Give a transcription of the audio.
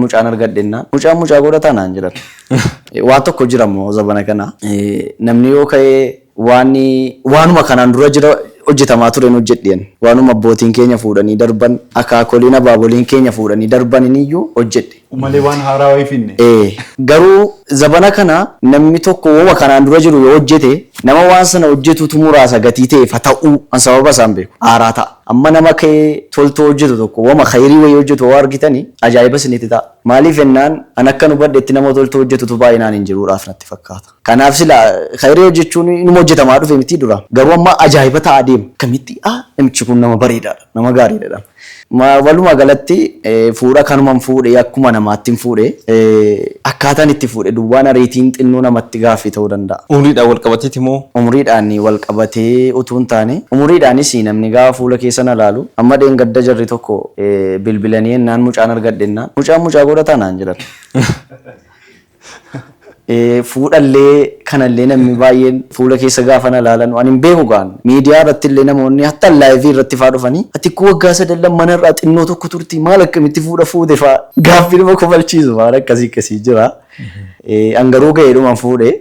Mucaan argadhennaan mucaan mucaa godhataa naan jedhan. Waan tokko jira immoo zabana kana namni yoo ka'ee waan waanuma kanaan dura jira hojjetamaa tureen hojjedheen, waanuma abbootiin keenya fuudhanii darban, akaakoliin abaaboliin keenya fuudhanii darban iyyuu hojjedhe. Malee waan haaraa wayii finne. Garuu zabana kana namni tokko wama kanaan dura jiru yoo hojjete, nama waan sana hojjetutu muraasa gatii ta'eef haa ta'uu, an sababa isaan beeku, haaraa ta'a. Amma nama ka'ee toltoo hojjetu tokko, wama khayrii wayii hojjetu yoo argitani, ajaa'iba isinitti ta'a. Maaliif jennaan, an akka nu hubadhetti nama toltoo hojjetutu baay'inaan hin jiruudhaaf natti fakkaata. Kanaaf sila khayrii hojjechuun inuma hojjetamaa dhufe miti dura. Garuu amma ajaa'iba ta'aa deema. Akkamitti namichi kun nama bareedaadha, nama gaariidha. Walumaa galatti fuudha kanuman fuudhe, akkuma namaatti hin fuudhe. Akkaataan itti fuudhe duwwaan ariitiin xinnoo namatti gaaffii ta'uu danda'a. Umriidhaan wal qabateeti moo? Umriidhaan wal qabatee utuu hin taane, umriidhaanis namni gaafa fuula keessa na laalu, amma dheengadda jarri tokko bilbilanii ennaan mucaan argadhennaan mucaan mucaa godhataa naan jedhan. Fuudhallee kanallee namni baay'een fuula keessa gaafa na laalan waan hin beeku gaan miidiyaa irratti illee namoonni hatta live irratti faa dhufanii, "Ati kun waggaa 9 mana irraa xinnoo tokko turti, maal akkamitti fuudha fuute?" faa gaaffii nama kofalchiisu waan akkasii akkasii jira. An garuu ga'eedhumaan fuudhe.